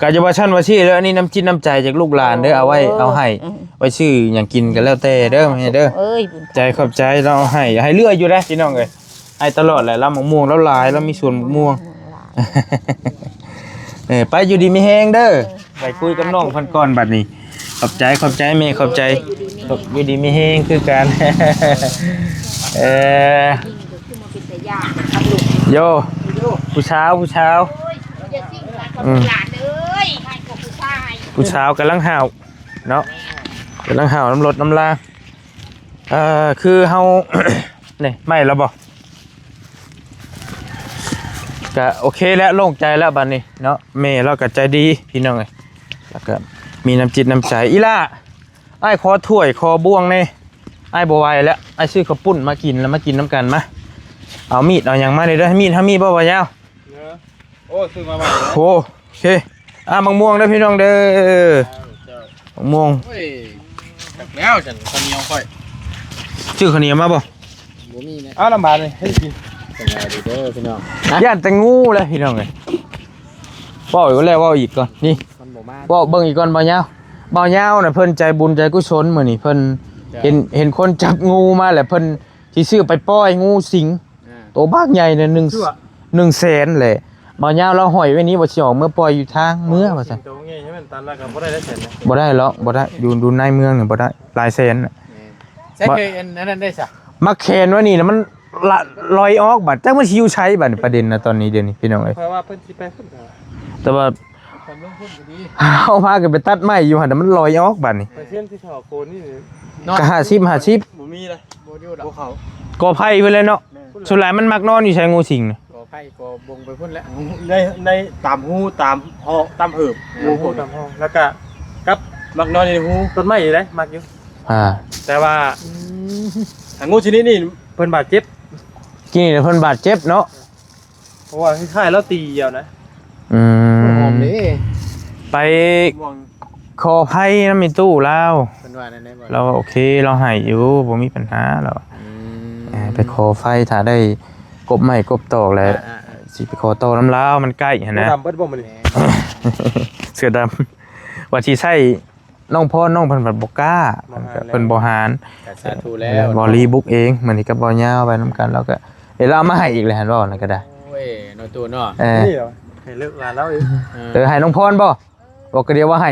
ກະຈະວ່າຊັ້ນວ່າຊີ້ເດີ ອັນນີ້ນ້ຳຈິດນ້ຳໃຈຈາກລູກຫຼານເດີ ເອົາໄວ້ ເອົາໃຫ້ ອືມ ໄວ້ຊື້ຫຍັງກິນກໍແລ້ວແຕ່ເດີ ແມ່ເດີ ເອີຍ ໃຈຂອບໃຈ ລາວໃຫ້ ໃຫ້ເລື້ອຍຢູ່ເດ້ ພີ່ນ້ອງເອີຍ ໃຫ້ຕະຫຼອດແຫຼະ ລາວໝາກມ່ວງລາວຫຼາຍ ລາວມີສວນໝາກມ່ວງ ເອີ ໄປຢູ່ດີມີແຮງເດີ ໄປຄຸຍກັບນ້ອງເພິ່ນກ່ອນບັດນີ້ ຂອບໃຈ ຂອບໃຈແມ່ ຂອບໃຈ ເອີ ຢູ່ດີມີແຮງ ຢູ່ດີມີແຮງຄືກັນ ເອີ ໂຢ ຜູ້ສາວ ຜູ້ສາວ ອືມ ຜູ້ສາວກຳລັງຫ້າວເນາະ ກຳລັງຫ້າວນຳລົດນຳລາ ເອີ ຄືເຮົາ ນີ້ ໄໝ້ແລ້ວບໍ່? ກະໂອເຄແລ້ວ ໂລ່ງໃຈແລ້ວບັດນີ້ເນາະ ແມ່ລາວກະໃຈດີພີ່ນ້ອງເອີຍ ແລ້ວກະມີນ້ຳຈິດນ້ຳໃຈ ອີ່ຫຼ້າ ອ້າຍຂໍຖ້ວຍຂໍບ່ວງແດ່ ອ້າຍບໍ່ໄຫວແລ້ວ ອ້າຍຊື້ເຂົ້າປຸ້ນມາກິນ ແລ້ວມາກິນນຳກັນ ມາ ເອົາມີດເອົາຫຍັງມາເດີ ມີດເຮົາມີບໍ່ ບໍ່ຍາວ? ໂອ້ ຊື້ມາໃໝ່ ໂອ້ ໂອເຄ ອ່າ ໝາກມ່ວງເດີພີ່ນ້ອງເດີ ເຈົ້າ ໝາກມ່ວງ ໂອ້ຍ ຈັກແລ້ວຊັ້ນ ເຂົ້າໜຽວຂ້ອຍ ຊື້ເຂົ້າໜຽວມາບໍ່? ບໍ່ມີນະ ອ້າວ ລຳບາກເລີຍ ໃຫ້ກິນ ສະບາຍດີເດີພີ່ນ້ອງ ຢ້ານແຕ່ງູແຫຼະພີ່ນ້ອງເອີຍ ເວົ້າຢູ່ແລ້ວເວົ້າອີກກ່ອນ ນີ້ ມັນບໍ່ມາ ເວົ້າເບິ່ງອີກກ່ອນ ບ່າວຍາວ ບ່າວຍາວນະ ເພິ່ນໃຈບຸນໃຈກຸສົນ ມື້ນີ້ເພິ່ນ ເຈົ້າ ເຫັນ ເຫັນຄົນຈັບງູມາແລ້ວ ເພິ່ນ ຊິຊື້ໄປປ່ອຍງູສິງ ອ່າ ໂຕບັກໃຫຍ່ນະ ໜຶ່ງ ໜຶ່ງແສນແຫຼະ ບ່າວຍາວລາວຫ້ອຍໄວ້ນີ້ວ່າຊິອອກເມືອປ່ອຍຢູ່ທາງເມືອວ່າຊັ້ນ ໂຕໃຫຍ່ໃຫ້ມັນຕັນລະກໍບໍ່ໄດ້ຫຼາຍແສນນະ ບໍ່ໄດ້ຫຼອກ ບໍ່ໄດ້ ຢູ່ ຢູ່ໃນເມືອງນີ້ບໍ່ໄດ້ ຫຼາຍແສນນະ ແມ່ນ ໃຊ້ເຄີຍອັນ ອັນນັ້ນໄດ້ຊະ ມາແຂນໄວ້ນີ້ລະມັນລະ ລອຍອອກບັດ ຈັກມັນຊິຢູ່ໃສບັດ ປະເດັນນະຕອນນີ້ ດຽວນີ້ພີ່ນ້ອງເອີຍ ເພາະວ່າເພິ່ນຊິໄປພຸ້ນ ແຕ່ວ່າ ຄວາມລົງທຶນກໍດີ ເຮົາພາກັນໄປຕັດໄມ້ຢູ່ຫັ້ນ ແຕ່ມັນລອຍອອກບາດນີ້ ເປີເຊັນທີ່ເຂົ້າໂຄນນີ້ ເນາະ ກະຫ້າສິບ ຫ້າສິບ ບໍ່ມີເລີຍ ບໍ່ຢູ່ດອກ ບໍ່ເຂົ້າ ກໍໄຜ່ພຸ້ນແຫຼະເນາະ ແມ່ນ ສ່ວນຫຼາຍມັນມັກນອນຢູ່ໃສງູສິງນະ ກໍໄຜ່ກໍບົງໄປພຸ້ນແຫຼະ ໃນ ໃນຕາມຮູຕາມຮອກຕາມເຫີບ ແມ່ນ ຮູຕາມຮອກ ແລ້ວກະກັບມັກນອນຢູ່ໃນຮູ ຕົ້ນໄມ້ນີ້ໄດ໋ມັກຢູ່ ອ່າ ແຕ່ວ່າ ອືມ ຫາງງູຊະນິດນີ້ ເພິ່ນບາດເຈັບ ກີ້ນີ້ເພິ່ນບາດເຈັບເນາະ ເພາະວ່າຄ້າຍໆລາວຕີດຽວນະ ອືມ ຫອມເດ້ ໄປຂໍໄຟນຳແມ່ຕູ້ລາວ ເພິ່ນວ່າແນວໃດບໍ່ ລາວວ່າໂອເຄ ລາວໃຫ້ຢູ່ ບໍ່ມີບັນຫາລາວ ອືມ ເອີ ໄປຂໍໄຟ ຖ້າໄດ້ກົບໄມ້ກົບຕອກແລ້ວ ອ່າໆໆ ຊິໄປຂໍຕໍ່ນຳລາວ ມັນໃກ້ຫັ້ນນະ ດຳເບິດບໍ່ມື້ນີ້ ເສື້ອດຳ ວ່າຊິໃຊ້ ນ້ອງພອນ ນ້ອງເພິ່ນພັດບໍ່ກ້າ ບໍ່ຫານແລ້ວ ເພິ່ນບໍ່ຫານ ກໍສາທຸແລ້ວ ເອີ ບໍ່ລີບຸກເອງ ມື້ນີ້ກັບບໍ່ຍາວໄປນຳກັນ ແລ້ວກໍ ເອີ ລາວເອົາມາໃຫ້ອີກແລ້ວ ເຫັນບໍ່ ນັ້ນກໍໄດ້ ໂອ້ຍ ນ້ອງຕູ້ເນາະ ເອີ ນີ້ເນາະ ໃຫ້ເລີກລານລາວອີກ ເອີ ເອີ ໃຫ້ນ້ອງພອນບໍ່ ບໍ່ກໍດຽວວ່າໃຫ້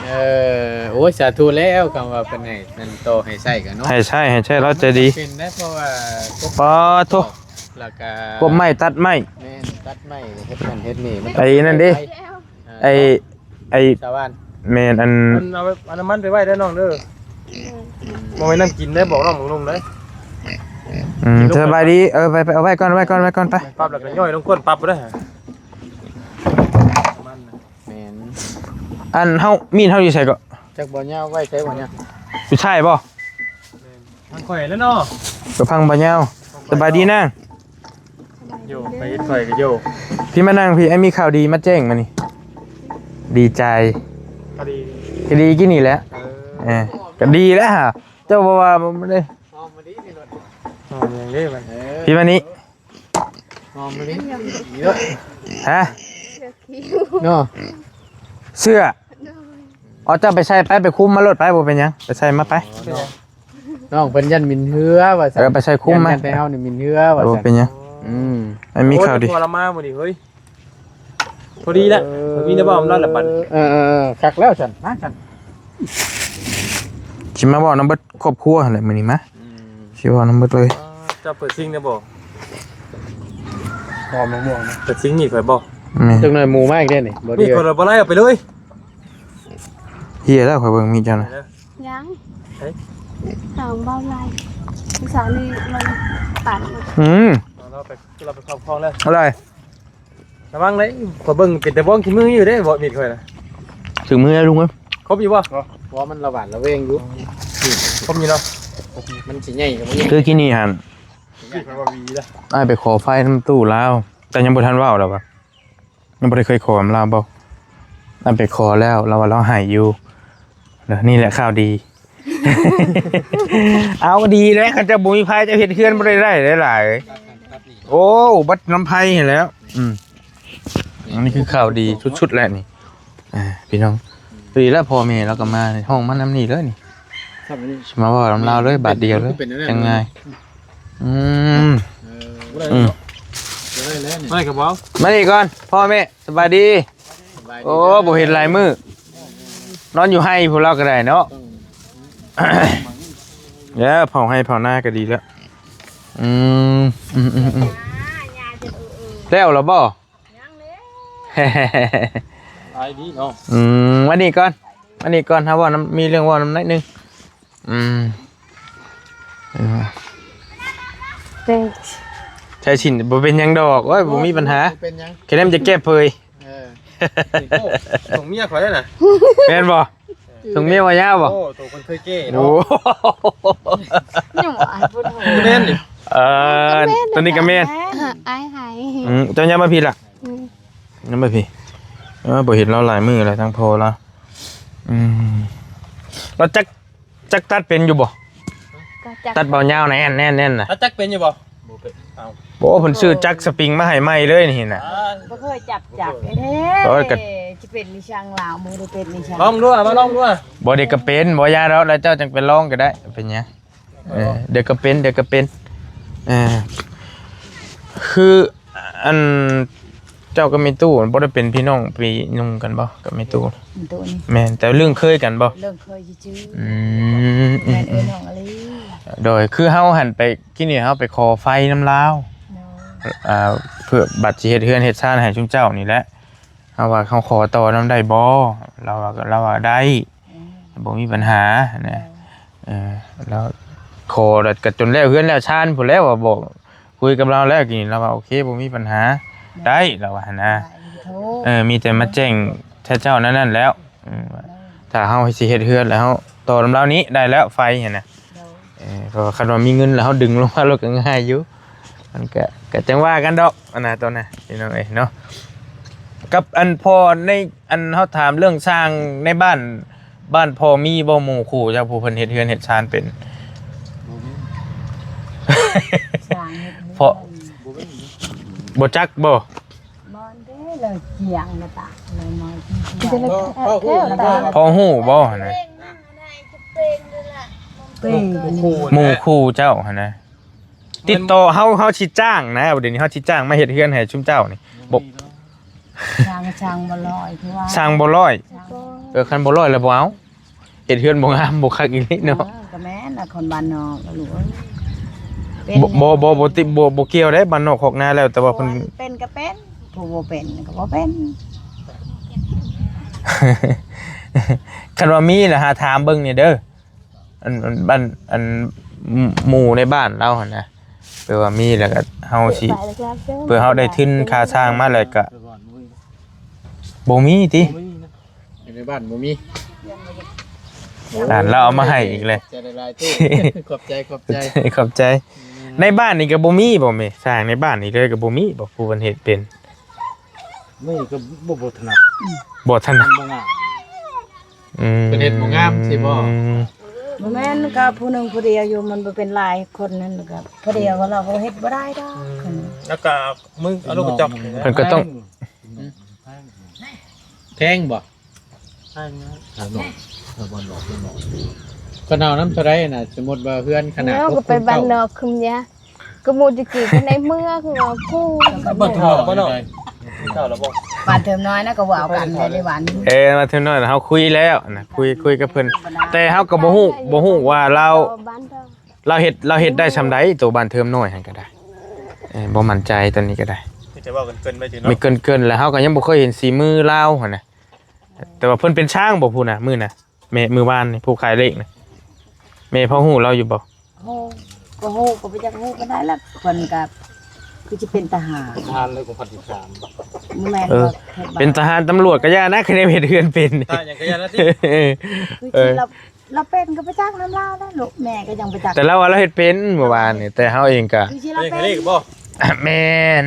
ເອີ ໂອ້ຍ ສາທຸແລ້ວ ຄຳວ່າເພິ່ນໃຫ້ນັ້ນຕໍ່ໃຫ້ໃຊ້ກັນເນາະ ໃຫ້ໃຊ້ ໃຫ້ໃຊ້ ລາວໃຈດີ ເປັນໄດ້ ເພາະວ່າ ປາໂທ ແລ້ວກໍ ກົບໄມ້ຕັດໄມ້ ແມ່ນ ຕັດໄມ້ ເຮັດນັ້ນເຮັດນີ້ ມັນ ໄອ້ນັ້ນເດ້ ໄອ້ ໄອ້ ສາວານ ແມ່ນ ອັນ ເພິ່ນເອົາໄວ້ ເອົານ້ຳມັນໄປໄວ້ເດີນ້ອງເດີ ບໍ່ແມ່ນນ້ຳກິນເດ້ ບອກນ້ອງໜຸ່ມເດ້ ອືມ ສະບາຍດີ ເອີ ໄປ ໄປ ເອົາໄວ້ກ່ອນ ໄວ້ກ່ອນ ໄວ້ກ່ອນ ໄປ ປັບແລ້ວກໍຍ່ອຍລົງກ້ນປັບເດ້ ແມ່ນ ອັນເຮົາ ມີດເຮົາຢູ່ໃສເກາະ ຈັກບໍ່ຍາວ ໄວ້ໃສບໍ່ຍາວ ຢູ່ທ້າຍບໍ່ ແມ່ນ ທາງຂ້ອຍແລ້ວເນາະ ກະພັງບໍ່ຍາວ ສະບາຍດີນາງ ໂຍ ໄປເຮັດຂ້ອຍກໍໂຍ ພີ່ມານັ່ງພີ້ ອ້າຍມີຂ່າວດີມາແຈ້ງມື້ນີ້ ດີໃຈ ກໍດີ ກໍດີກິນນີ້ແຫຼະ ເອີ ເອີ ກໍດີແລ້ວຫາ ເຈົ້າບໍ່ວ່າບໍ່ໄດ້ ຫອມມາດີນີ້ໂລດ ຫອມຫຍັງເດ້ມັນ ເອີ ພີ່ມານີ້ ຫອມມາດີ ດີໂລດ ຮະ ເນາະ ເສື້ອ ເອົາເຈົ້າໄປໃສ່ໄປ ໄປຄຸມມາໂລດໄປ ບໍ່ເປັນຫຍັງ ໄປໃສ່ມາໄປ ນ້ອງເພິ່ນຢ້ານໝິ່ນເຮືອວ່າຊັ້ນ ເອີ ໄປໃສ່ຄຸມມາ ຢ້ານແຕ່ເຮົານີ້ໝິ່ນເຮືອວ່າຊັ້ນ ບໍ່ເປັນຫຍັງ ອືມ ອັນມີຂ່າວດີ ໂອ້ຍ ລະມາມື້ນີ້ເຮີ້ຍ ພໍດີແຫຼະ ເອີ ມີແຕ່ເວົ້ານຳລາວລະບັດ ເອີ ເອີ ເອີ ຄັກແລ້ວຊັ້ນ ມາຊັ້ນ ຊິມາເວົ້ານຳເບິດຄອບຄົວຫັ້ນແຫຼະມື້ນີ້ມາ ອືມ ຊິເວົ້ານຳເບິດເລີຍ ເຈົ້າເປີດຊິງໄດ້ບໍ່ ຫອມມ່ວງໆນະ ເປີດຊິງມີດຂ້ອຍບໍ່ ແມ່ນ ຈັກໜ້ອຍໝູມາອີກເດ້ນີ້ ມີດຂ້ອຍບໍ່ໄລ່ ເອົາໄປເລີຍ ເຫຍແລ້ວ ຂ້ອຍເບິ່ງມີດເຈົ້ານະ ຍັງ ເອີ ຫາເວົ້າຫຼາຍ ຜູ້ສາວນີ້ມັນປານ ອືມ ເອົາລາວໄປ ລາວໄປຄອບຄອງແລ້ວ ອະໄລ ລະວັງເດ້ ຂ້ອຍເບິ່ງເປັນແຕ່ບ້ອງຂີ້ມືຢູ່ເດ້ ບໍ່ ມີດຂ້ອຍນະ ຖືກມືແລ້ວລຸງເອີຍ ຄົບຢູ່ບໍ່ ບໍ່ ມັນລະຫວາດລະແວງຢູ່ ຄົບຢູ່ເນາະ ມັນຊິໃຫຍ່ກໍບໍ່ໃຫຍ່ ຄືກີ້ນີ້ຫັ້ນ ມີດຂ້ອຍວ່າຫວີລະ ອ້າຍໄປຂໍໄຟນຳຕູ້ລາວ ແຕ່ຍັງບໍ່ທັນເວົ້າດອກວ່າ ຍັງບໍ່ໄດ້ເຄີຍຂໍນຳລາວບໍ່ ອັນໄປຂໍແລ້ວ ລາວວ່າລາວໃຫ້ຢູ່ ເດີ ນີ້ແຫຼະຂ່າວດີ ເອົາ ກໍດີແລ້ວ ຄັນເຈົ້າບໍ່ມີໄຟ ເຈົ້າເຮັດເຮືອນບໍ່ໄດ້ ໄດ້ຫຼາຍ. ໂອ້ ບັດນຳໄຟຫັ້ນແຫຼ້ວ. ອືມ ອັນນີ້ຄືຂ່າວດີສຸດໆແລ້ວນີ້. ອ່າ ພີ່ນ້ອງ ພໍດີແລ້ວ ພໍ່ແມ່ລາວກໍມາ ຮ້ອງມານຳນີ້ເລີຍນີ້ ມາເວົ້ານຳລາວເລີຍ ບາດດຽວເລີຍ ຈັ່ງງ່າຍ. ອືມ ເອີ ອືມ ມານີ້ກໍບໍ່ ມານີ້ກ່ອນ ພໍ່ແມ່ ສະບາຍດີ. ໂອ້ ບໍ່ເຫັນຫຼາຍມື້ ນອນຢູ່ໄຮ່ພຸ້ນລາວກໍໄດ້ເນາະ. ເອີ ເຜົາໄຮ່ເຜົານາກໍດີແລ້ວ. ອືມ ອືມໆໆ ແລ້ວລະບໍ່? ຍັງເດ້ ຂາຍດີເນາະ. ອືມ ມານີ້ກ່ອນ ມານີ້ກ່ອນ ເຮົາເວົ້ານຳ ມີເລື່ອງເວົ້ານຳໜ້ອຍໜຶ່ງ. ອືມ ເອີ ໃຊ້ຊິນບໍ່ເປັນຫຍັງດອກ. ໂອ້ຍ ບໍ່ມີບັນຫາ ບໍ່ເປັນຫຍັງ ແຄ່ນັ້ນຈະແກ້ເຜີຍ. ເອີ ໂອ້ ສົ່ງເມຍຂ້ອຍໄດ້ນະ ແມ່ນບໍ່? ເອີ ສົ່ງເມຍວ່າຍາວບໍ່? ໂອ້ ໂຕເພິ່ນເຄີຍແກ້ເນາະ. ໂອ້ ຍັງບໍ່ອາຍຜູ້ເຖົ້າ ແມ່ນນີ້. ເອີ ຕົວນີ້ກໍແມ່ນ ອາຍໃຫ້. ອືມ ເຈົ້າຍາມມາພີ້ລະ. ອືມ ນຳໄປພີ້. ເອີ ບໍ່ເຫັນລາວຫຼາຍມື້ແລ້ວ ທັງພໍ່ລາວ. ອືມ ລາວຈັກ ຈັກຕັດເປັນຢູ່ບໍ່? ກໍຈັກ ຕັດເບົາຍາວນະ ແອນໆໆນະ ລາວຈັກເປັນຢູ່ບໍ່? ບໍ່ເປັນ. ເອົ້າ ບໍ່ ເພິ່ນຊື້ຈັກສະປຣິງມາໃຫ້ໃໝ່ເລີຍນີ້ນະ. ອ່າ ບໍ່ເຄີຍຈັບຈັກເດ້. ເອີ ກໍ ຊິເປັນນິຊັງລາວ ບໍ່ໄດ້ເປັນນິຊັງ. ລອງດູ ມາລອງດູ. ບໍ່ໄດ້ກໍເປັນ ບໍ່ຢ່າດອກ ແລ້ວເຈົ້າຈັ່ງໄປລອງກໍໄດ້ ເປັນຫຍັງ. ເອີ ດຽວກໍເປັນ ດຽວກໍເປັນ. ເອີ ຄື ອັນ ເຈົ້າກັບແມ່ຕູ້ບໍ່ໄດ້ເປັນພີ່ນ້ອງພີ່ນຸ່ງກັນບໍ່ ກັບແມ່ຕູ້? ແມ່ຕູ້ນີ້ ແມ່ນ ແຕ່ເລື່ອງເຄີຍກັນບໍ່? ເລື່ອງເຄີຍຊື່ໆ. ອືມ ແມ່ນເອື້ອຍນ້ອງອີ່ຫຼີ. ໂດຍ ຄືເຮົາຫັ້ນໄປ ກີ້ນີ້ເຮົາໄປຂໍໄຟນຳລາວ. ໂດຍ ອ່າ ເພື່ອບັດຊິເຮັດເຮືອນເຮັດຊານໃຫ້ຊຸມເຈົ້ານີ້ແຫຼະ. ເຮົາວ່າເຮົາຂໍຕໍ່ນຳໄດ້ບໍ່? ລາວວ່າ ລາວວ່າໄດ້. ອືມ ບໍ່ມີບັນຫານະ. ເອີ ເອີ ລາວຂໍແລ້ວກໍຈົນແລ້ວເຮືອນແລ້ວຊານພຸ້ນແຫຼະ ວ່າບອກ ຄຸຍກັບລາວແລ້ວກີ້ນີ້ ລາວວ່າໂອເຄ ບໍ່ມີບັນຫາ ໄດ້ ລາວວ່າຫັ້ນນະ. ເອີ ມີແຕ່ມາແຈ້ງແທ້ເຈົ້ານັ້ນໆແລ້ວ. ອືມ ຖ້າເຮົາຊິເຮັດເຮືອນແລ້ວ ເຮົາຕໍ່ນຳລາວນີ້ໄດ້ແລ້ວ ໄຟຫັ້ນນະ. ເອີ ເພາະວ່າຄັນວ່າມີເງິນແລ້ວ ເຮົາດຶງລົງມາໂລດກໍງ່າຍຢູ່. ມັນກະ ກະຈັ່ງວ່າກັນດອກ ອັນນະ ຕອນນະ ພີ່ນ້ອງເອີຍເນາະ. ກັບອັນພໍ່ໃນ ອັນເຮົາຖາມເລື່ອງຊ່າງໃນບ້ານ ບ້ານພໍ່ມີບໍ່ ໝູ່ຄູ່ເຈົ້າ ຜູ້ເພິ່ນເຮັດເຮືອນເຮັດຊານເປັນ? ບໍ່ມີ ຊ່າງເຮັດເຮືອນ ເພາະ ບໍ່ມີ ບໍ່ຈັກບໍ່? ບໍ່ເດ້ ເລີຍຈຽງນະຕາ ເລີຍມາ ເອີ ເວົ້າຮູ້ບໍ່? ພໍຮູ້ບໍ່ຫັ້ນນະ? ເປັນ ໝູ່ຄູ່ເຈົ້າຫັ້ນນະ ຕິດຕໍ່ເຮົາ ເຮົາຊິຈ້າງນະ ດຽວນີ້ເຮົາຊິຈ້າງມາເຮັດເຮືອນໃຫ້ຊຸມເຈົ້ານີ້. ບໍ່ ຊ່າງ ຊ່າງບໍ່ລອຍ ຄືວ່າຊ່າງບໍ່ລອຍ. ເອີ ຄັນບໍ່ລອຍແລ້ວບໍ່ເອົາ ເຮັດເຮືອນບໍ່ງາມ ບໍ່ຄັກອີ່ຫຼີເນາະ. ເອີ ກໍແມ່ນລະ ຄົນບ້ານນອກ ລູກເອີຍ. ບໍ່ ບໍ່ ບໍ່ຕິ ບໍ່ ບໍ່ກ່ຽວເດ້ ບ້ານນອກຄອກນາແລ້ວ ແຕ່ວ່າເພິ່ນ ເປັນກໍເປັນ ຜູ້ບໍ່ເປັນກໍບໍ່ເປັນ. ຄັນວ່າມີລະຫາຖາມເບິ່ງແດ່ເດີ. ອັນ ອັນ ອັນ ອັນ ໝູ່ໃນບ້ານລາວຫັ້ນນະ ເພື່ອວ່າມີແລ້ວກໍເຮົາຊິ ເພື່ອເຮົາໄດ້ທຶນຄ່າສ້າງມາແລ້ວກໍ ບໍ່ມີຕິ? ບໍ່ມີນະ ຢູ່ໃນບ້ານບໍ່ມີ. ນັ້ນ ລາວເອົາມາໃຫ້ອີກແລ້ວ. ໃຈຫຼາຍໆ ຕູ້ ຂອບໃຈ ຂອບໃຈ ຂອບໃຈ. ໃນບ້ານນີ້ກໍບໍ່ມີບໍ່ແມ່? ສ້າງໃນບ້ານນີ້ເລີຍກໍບໍ່ມີບໍ່ ຜູ້ເພິ່ນເຮັດເປັນ? ມີກໍບໍ່ ບໍ່ຖະໜັດ ບໍ່ຖະໜັດ ມັນບໍ່ງາມ. ອືມ ເພິ່ນເຮັດບໍ່ງາມຊີ້ບໍ່? ບໍ່ແມ່ນ ກໍຜູ້ໜຶ່ງຜູ້ດຽວຢູ່ ມັນບໍ່ເປັນຫຼາຍຄົນນັ້ນ ກໍຜູ້ດຽວ ອືມ ກໍລາວກໍເຮັດບໍ່ໄດ້ດອກ. ອືມ ແລ້ວກໍມຶງເອົາລູກກະຈອກ ເພິ່ນກໍຕ້ອງ ແພງບໍ່? ແພງນະ ຖ້ານອກ ຖ້າບ່ອນນອກ ເພິ່ນເອົານຳເທົ່າໃດນະ? ສົມມຸດວ່າເຮືອນຂະໜາດ ເຮົາກໍໄປບ້ານນອກ ຄົນຄົນເຂົາ ຄືເມຍ ກໍໝູ່ຕະກີ້ກໍໃນເມືອງ ຄືວ່າຄູ່ ບ້ານເທີມນ້ອຍ ເຈົ້າລະບໍ່? ບ້ານເທີມນ້ອຍນະ ກໍເວົ້າກັນໄດ້ ເອີ ບ້ານເທີມນ້ອຍ ເຮົາຄຸຍແລ້ວນະ ຄຸຍ ຄຸຍກັບເພິ່ນ ແຕ່ເຮົາກໍບໍ່ຮູ້ ບໍ່ຮູ້ວ່າລາວ ລາວເຮັດ ລາວເຮັດໄດ້ຊ່ຳໃດ ໂຕບ້ານເທີມນ້ອຍຫັ້ນກໍໄດ້. ເອີ ບໍ່ໝັ້ນໃຈຕອນນີ້ກໍໄດ້ ມີແຕ່ເວົ້າກັນເກີນໄປຕິເນາະ ມີເກີນໆ ແລ້ວເຮົາກໍຍັງບໍ່ເຄີຍເຫັນສີມືລາວຫັ້ນນະ. ແຕ່ວ່າເພິ່ນເປັນຊ່າງບໍ່ ຜູ້ນະ ມື້ນະ ແມ່ ມື້ວານນີ້ ຜູ້ຂາຍເລກນະ ແມ່ພໍຮູ້ລາວຢູ່ບໍ່? ໂອ້ ກໍຮູ້ ກໍບໍ່ຢາກຮູ້ປານໃດລະ ເພິ່ນກໍຄືຊິເປັນທະຫານ ທະຫານເລີຍ ຂອງພັນສິບສາມ ບໍ່ແມ່ນ ເອີ ເປັນທະຫານຕຳຫຼວດກໍຢ່ານະ ຄະແນນເຮັດເຮືອນເປັນ ທະຫານຫຍັງກໍຢ່ານະຕິ ເອີ ຄືຊິລາວ ລາວເປັນກໍໄປຈັກນຳລາວແລ້ວ ລູກແມ່ກໍຍັງໄປຈັກ ແຕ່ລາວວ່າລາວເຮັດເປັນເມື່ອວານນີ້ ແຕ່ເຮົາເອງກໍ ຄືຊິລາວເປັນ ເປັນເລກບໍ່? ແມ່ນ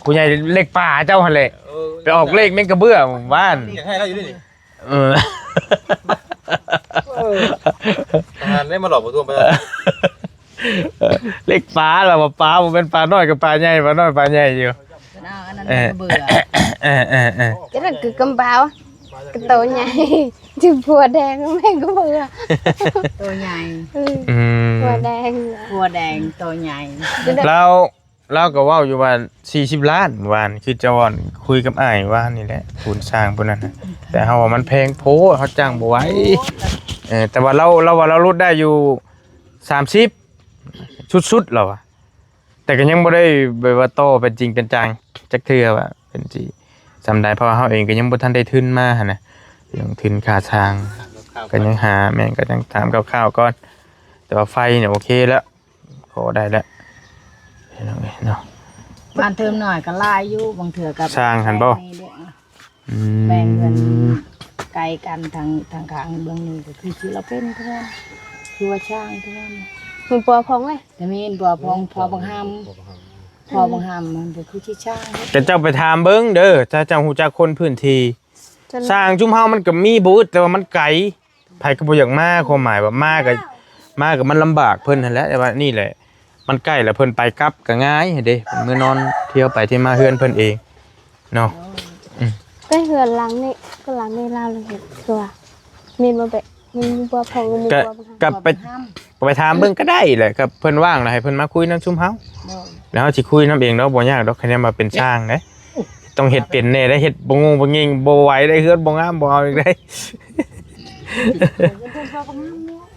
ຜູ້ໃຫຍ່ເລກປ່າເຈົ້າຫັ້ນແຫຼະ ເອີ ໄປອອກເລກແມງກະເບື້ອວານ ຢາກໃຫ້ລາວຢູ່ນີ້ ເອີ ເອີ ທະຫານໄດ້ມາຫຼອກປະທ້ວງປະຊາຊົນ ເອີ ເລັກປາລະວ່າ ປາບໍ່ແມ່ນປານ້ອຍກໍປາໃຫຍ່ ປານ້ອຍປາໃຫຍ່ຢູ່ ເອີ ອັນນັ້ນ ເອີ ກໍເບື່ອ ເອີໆໆ ອັນນັ້ນຄືກຳເບົາ ກໍໂຕໃຫຍ່ ຈື່ຜົວແດງແມ່ງກໍເບື່ອ ໂຕໃຫຍ່ ອືມ ອືມ ຜົວແດງ ຜົວແດງໂຕໃຫຍ່ ລາວ ລາວກໍເວົ້າຢູ່ວ່າສີ່ສິບລ້ານວານ ຄືຈະວອນຄຸຍກັບອ້າຍວານນີ້ແຫຼະ ປູນສ້າງຜູ້ນັ້ນນະ ແຕ່ເຮົາວ່າມັນແພງໂພດ ເຮົາຈ້າງບໍ່ໄຫວ ເອີ ແຕ່ວ່າລາວ ລາວວ່າລາວຫຼຸດໄດ້ຢູ່ສາມສິບ ສຸດໆ ລາວວ່າ ແຕ່ກໍຍັງບໍ່ໄດ້ແບບວ່າຕໍ່ເປັນຈິງເປັນຈັງຈັກເທື່ອວ່າເປັນຊິສ່ຳໃດ ເພາະວ່າເຮົາເອງກໍຍັງບໍ່ທັນໄດ້ທຶນມາຫັ້ນນະ ເລື່ອງທຶນຄ່າຊ່າງກໍຍັງຫາ ແມ່ນ ກໍຍັງຖາມຄ່າວໆກ່ອນ ແຕ່ວ່າໄຟນີ້ໂອເຄແລ້ວ ພໍໄດ້ແລ້ວ ພີ່ນ້ອງເອີຍເນາະ ບ້ານເທີມນ້ອຍກໍຫຼາຍຢູ່ ບາງເທື່ອກໍສ້າງຫັ້ນບໍ່? ແບ່ງເງິນ ອືມ ແບ່ງເງິນໄກກັນ ທາງ ທາງຂ້າງເບື້ອງນີ້ກໍຄືຊິລາວເປັນເທື່ອ ຄືວ່າຊ່າງເທື່ອ ມັນປົວພອງເລີຍ ແຕ່ມີນປົວພອງ ພໍ່ບັກຫຳ ພໍ່ບັກຫຳມັນກໍຄືຊິຊ່າງ ແຕ່ເຈົ້າໄປຖາມເບິ່ງເດີ ຖ້າເຈົ້າຮູ້ຈັກຄົນພື້ນທີ່ ຊ່າງຊຸມເຮົາມັນກໍມີບໍ່ອຶດ ແຕ່ວ່າມັນໄກ ໃຜກໍບໍ່ຢາກມາ ຄວາມໝາຍວ່າມາກໍ ມາກໍມັນລຳບາກເພິ່ນຫັ້ນແຫຼະ ແຕ່ວ່ານີ້ແຫຼະ ມັນໃກ້ແລ້ວເພິ່ນໄປກັບກໍງ່າຍເດ້ ເພິ່ນມື້ນອນທ່ຽວໄປທ່ຽວມາເຮືອນເພິ່ນເອງເນາະ ອືມ ແຕ່ເຮືອນຫຼັງນີ້ ກໍຫຼັງນີ້ລາວເຮັດຄືວ່າ ແມ່ນບໍ່ແບະ ແມ່ນບໍ່ພໍ ກໍ ກໍໄປ ກໍໄປຖາມເບິ່ງກໍໄດ້ແຫຼະ ກໍເພິ່ນວ່າງແລ້ວໃຫ້ເພິ່ນມາຄຸຍນຳຊຸມເຮົາ ແລ້ວເຮົາຊິຄຸຍນຳເອງດອກ ບໍ່ຍາກດອກ ຄະແນນວ່າເປັນຊ່າງເດ້ ຕ້ອງເຮັດເປັນແດ່ເດ້ ເຮັດບໍ່ງູບໍ່ງິງບໍ່ໄຫວເດ້ ເຮືອນບໍ່ງາມບໍ່ເອົາອີກເດ້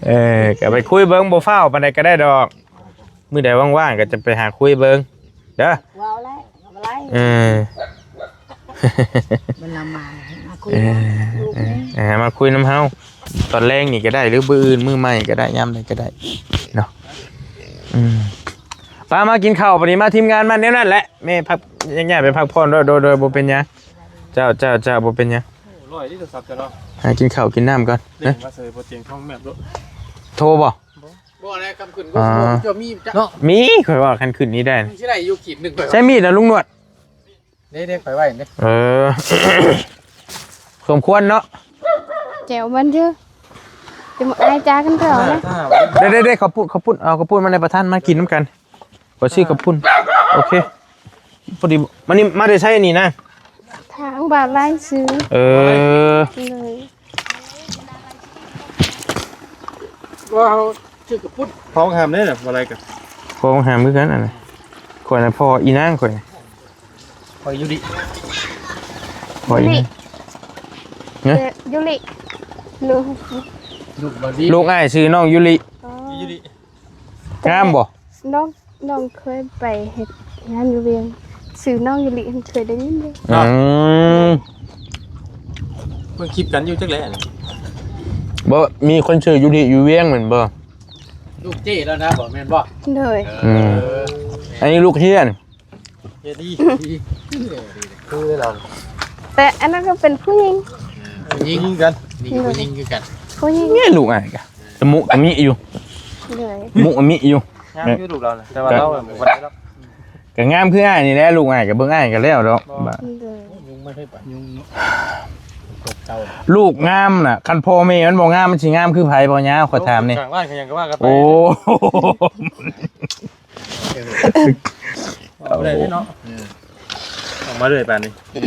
ເອີ ກໍໄປຄຸຍເບິ່ງ ບໍ່ຟ້າວປານໃດກໍໄດ້ດອກ ມື້ໃດວ່າງໆກໍຈະໄປຫາຄຸຍເບິ່ງເດີ ເວົ້າແລ້ວ ເອີ ມັນລະມາ ມາຄຸຍ ເອີ ນຳລູກນີ້ ເອີ ມາຄຸຍນຳເຮົາ ຕອນແລງນີ້ກໍໄດ້ ຫຼືມື້ອື່ນມື້ໃໝ່ກໍໄດ້ ຍາມໃດກໍໄດ້ເນາະ ອືມ ປ້າມາກິນເຂົ້າ ບັດນີ້ມາທີມງານມາແນວນັ້ນແຫຼະ ແມ່ພັກ ແຍກຍ້າຍໄປພັກຜ່ອນໂດຍ ໂດຍ ໂດຍບໍ່ເປັນຫຍັງ ເຈົ້າ ເຈົ້າ ເຈົ້າ ບໍ່ເປັນຫຍັງ ໂອ້ ຮ້ອຍເດ້ໂທລະສັບເຈົ້າເນາະ ຫາກິນເຂົ້າກິນນ້ຳກ່ອນ ເດ້ ມາໃສ່ບໍ່ຕຽງທ້ອງແມບໂລດ ໂທບໍ່? ບໍ່ແລ້ວ ຄຳຂຶ້ນ ອ່າ ບໍ່ ບໍ່ມີຈັກເນາະ ມີ ຂ້ອຍວ່າຄັນຂຶ້ນນີ້ໄດ້ ຊິໄດ້ຢູ່ຂີດໜຶ່ງ ໃຊ້ມີດນະລຸງໜວດ ເດ້ ເດ້ ຂ້ອຍໄວ້ເດ້ ເອີ ສົມຄວນເນາະ ແຈ່ວມັນເດີ ຈະມາອາຍຈາກັນເທື່ອນະ ເດ້ ເດ້ ເດ້ ເຂົ້າປຸ້ນ ເຂົ້າປຸ້ນ ເອົາເຂົ້າປຸ້ນມາໃຫ້ປະທານມາກິນນຳກັນ ຂ້ອຍຊື້ເຂົ້າປຸ້ນ ໂອເຄ ພໍດີ ມານີ້ ມາແຕ່ໃສນີ້ນະ ທາງບ້ານລາຍຊື່ ເອີ ໂດຍ ວ່າເຮົາຊື້ກະປຸ້ນ ຂອງຫາມເດ້ນະ ບໍ່ໄດ້ກະ ຂອງຫາມຄືກັນອັນນັ້ນ ຂ້ອຍນະພໍ່ອີນາງ ຂ້ອຍນະ ຂ້ອຍຢູລິ ຂ້ອຍ ຢູລິ ນະ ເອີ ຢູລິ ລູກ ລູກບາບີ ລູກອ້າຍຊື່ນ້ອງຢູລິ ອໍ ຢູລິ ງາມບໍ່? ນ້ອງ ນ້ອງເຄີຍໄປເຮັດງານຢູ່ວຽງ ຊື່ນ້ອງຢູລິ ເຄີຍໄດ້ຍິນຢູ່ ອືມ ເບິ່ງຄລິບກັນຢູ່ຈັກແຫຼະ ບໍ່ ມີຄົນຊື່ຢູລິຢູ່ວຽງແມ່ນບໍ່? ລູກເຈ້ແລ້ວນະ ບໍ່ແມ່ນບໍ່? ໂດຍ ອືມ ເອີ ອັນນີ້ລູກເຮຍ ເຮຍດີ ຄືເລີຍ ແຕ່ອັນນັ້ນກໍເປັນຜູ້ຍິງ ຜູ້ຍິງຄືກັນ ນີ້ກໍຜູ້ຍິງຄືກັນ ຜູ້ຍິງ ແມ່ລູກອ້າຍກະ ຕະມຸຕະມິຢູ່ ໂດຍ ຕະມຸຕະມິຢູ່ ງາມຢູ່ລູກລາວນະ ແຕ່ວ່າລາວບໍ່ໄດ້ດອກ ກໍງາມຄືອ້າຍນີ້ແຫຼະ ລູກອ້າຍກໍເບິ່ງອ້າຍກໍແລ້ວດອກ ໂດຍ ລູກງາມນະ ຄັນພໍ່ແມ່ມັນບໍ່ງາມ ມັນຊິງາມຄືໃຜບໍ່ຍາວ ຂ້ອຍຖາມນີ້ ໂອ້ ເອົາໄດ້ເນາະ ອືມ ອອກມາເລື້ອຍປານນີ້ ເອີ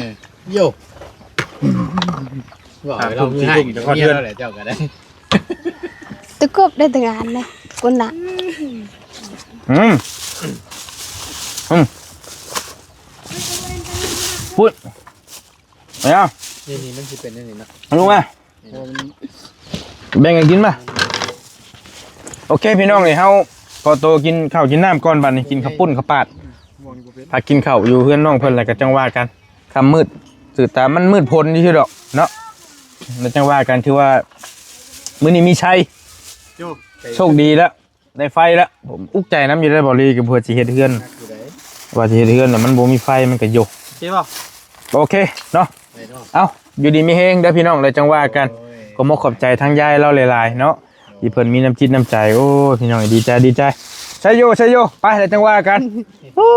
ໂຢ ວ່າເຮົາມີໃຫ້ເຈົ້າກໍໄດ້ ຕະກົບໄດ້ແຕ່ງານນະ ກຸນນະ ອືມ ອືມ ພຸ້ນ ເອົາ ນີ້ໆ ມັນຊິເປັນແນວນີ້ນະ ເອົາລົງມາ ເພາະວ່າມັນ ແບ່ງກັນກິນມາ ໂອເຄ ພີ່ນ້ອງເອີຍ ເຮົາຂໍໂຕກິນເຂົ້າກິນນ້ຳກ່ອນ ບັດນີ້ກິນເຂົ້າປຸ້ນເຂົ້າປາດ ຖ້າກິນເຂົ້າຢູ່ເຮືອນນ້ອງເພິ່ນແລ້ວກໍຈັ່ງວ່າກັນ ຄ່ຳມືດ ຕື່ນຕາ ມັນມືດພົນຢູ່ດອກເນາະ ແລ້ວຈັ່ງວ່າກັນ ຖືວ່າມື້ນີ້ມີໄຊ ໂຊກດີແລ້ວ ໄດ້ໄຟແລ້ວ ອຸກໃຈນຳຢູ່ໄດ໋ ເບົາລີ ກໍເພື່ອຊິເຮັດເຮືອນ ວ່າຊິເຮັດເຮືອນແລ້ວມັນບໍ່ມີໄຟ ມັນກໍໂຍ ໂອເຄບໍ່ ໂອເຄເນາະ ເອົາ ຢູ່ດີມີແຮງເດີພີ່ນ້ອງ ແລ້ວຈັ່ງວ່າກັນ ໂດຍ ຂໍຂອບໃຈທາງຍາຍລາວຫຼາຍໆເນາະ ທີ່ເພິ່ນມີນ້ຳຈິດນ້ຳໃຈ ໂອ້ ພີ່ນ້ອງ ດີໃຈ ດີໃຈ ໄຊໂຍ ໄຊໂຍ ໄປ ແລ້ວຈັ່ງວ່າກັນ ໂອ້